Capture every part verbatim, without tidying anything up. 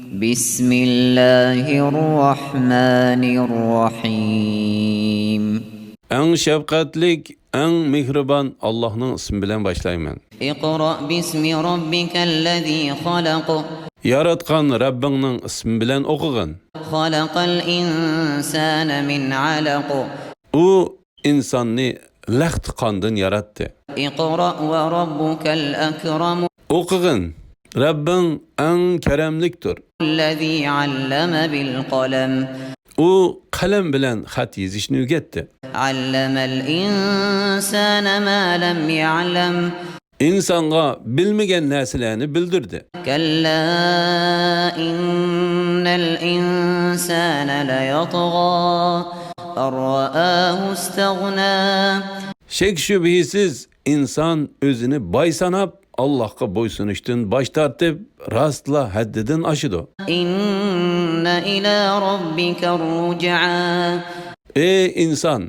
بسم الله الرحمن الرحيم. ئەڭ شەپقەتلىك، ئەڭ مېھرىبان ئاللاھنىڭ ئىسمى بىلەن باشلايمەن. اقرأ باسم ربك الذي خلق. ياراتقان رەببىڭنىڭ ئىسمى بىلەن ئوقۇغىن. خلق الإنسان من علق. ئۇ ئىنساننى لەختە قاندىن ياراتتى. اقرأ وربك الأكرم. ئوقۇغىن، رەببىڭ ئەڭ كەرەملىكتۇر. الذي علم بالقلم. ئۇ قەلەم بىلەن خەت يېزىشنى ئۆگەتتى. علم الإنسان ما لم يعلم. ئىنسانغا بىلمىگەن نەرسىلەرنى بىلدۈردى. كلا إن الإنسان ليطغى أن رآه استغنى. شەك-شۈبھىسىز، ئىنسان ئۆزىنى باي ساناپ، ئاللاھقا بويسۇنۇشتىن باش تارتىپ، راستلا ھەددىدىن ئاشىدۇ. إن إلى ربك الرجعى. ئەي ئىنسان،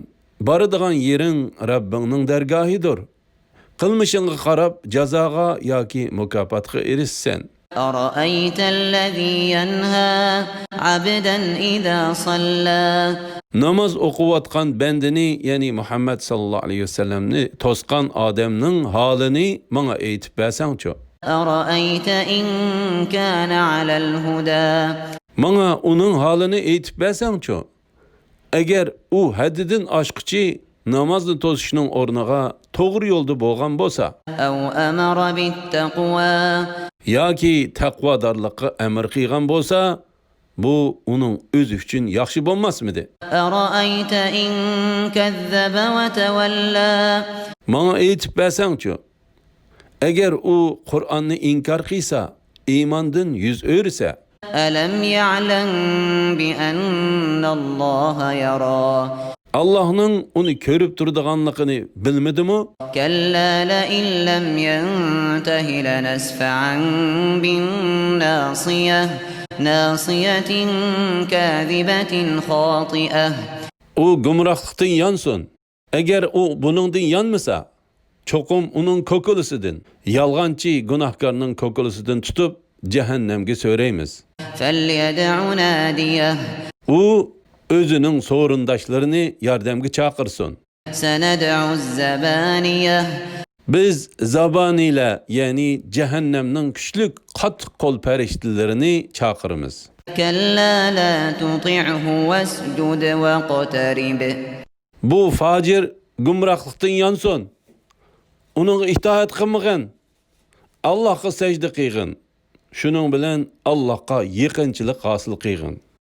بارىدىغان يېرىڭ رەببىڭنىڭ دەرگاھىدۇر. قىلمىشىڭغا قاراپ جازاغا ياكى مۇكاپاتقا ئېرىشىسەن. أرأيت الذي ينهى عبدا إذا صلى. ناماز ئوقۇۋاتقان بەندىنى، يەنى مۇھەممەد ساللاللاھۇ ئەلەيھى ۋەسەللەمنى توسقان ئادەمنىڭ ھالىنى ماڭا ئېيتىپ بەرسەڭچۇ؟ أرأيت إن كان على الهدى. ماڭا ئۇنىڭ ھالىنى ئېيتىپ بەرسەڭچۇ؟ ئەگەر ئۇ ھەددىدىن ئاشقۇچى نامازنى توسۇشنىڭ ئورنىغا توغرا يولدا بولغان بولسا، أو أمر بالتقوى. ياكى تەقۋادارلىققا ئەمر قىلغان بولسا، بۇ ئۇنىڭ ئۆزى ئۈچۈن ياخشى بولماسمىدى؟ أرأيت إن كذب وتولى. ماڭا ئېيتىپ بەرسەڭچۇ، ئەگەر ئۇ قۇرئاننى ئىنكار قىلسا، ئىماندىن يۈز ئۆرۈسە. ألم يعلم بأن الله يرى. ئاللاھنىڭ ئۇنى كۆرۈپ تۇرىدىغانلىقىنى بىلمىدىمۇ؟ كلا لئن لم ينته لنسفعا بالناصية، ناصية كاذبة خاطئة. ئۇ گۇمراھلىقتىن يانسۇن. ئەگەر ئۇ بۇنىڭدىن يانمىسا، چوقۇم ئۇنىڭ كوكۇلىسىدىن، يالغانچى گۇناھكارنىڭ كوكۇلىسىدىن تۇتۇپ، جەھەننەمگە سۆرەيمىز. فليدع ناديه. ئۇ ئۆزىنىڭ سورۇنداشلىرىنى ياردەمگە چاقىرسۇن. سندع الزبانية. بىز زابانىيلەر، يەنى جەھەننەمنىڭ كۈچلۈك، قاتتىق قول پەرىشتىلىرىنى چاقىرىمىز. كلا لا تطعه واسجد واقترب. بۇ فاجىر گۇمراھلىقتىن يانسۇن. ئۇنىڭغا ئىتائەت قىلمىغىن. ئاللاھقا سەجدە قىلغىن. شۇنىڭ بىلەن ئاللاھقا يېقىنچىلىق ھاسىل قىلغىن.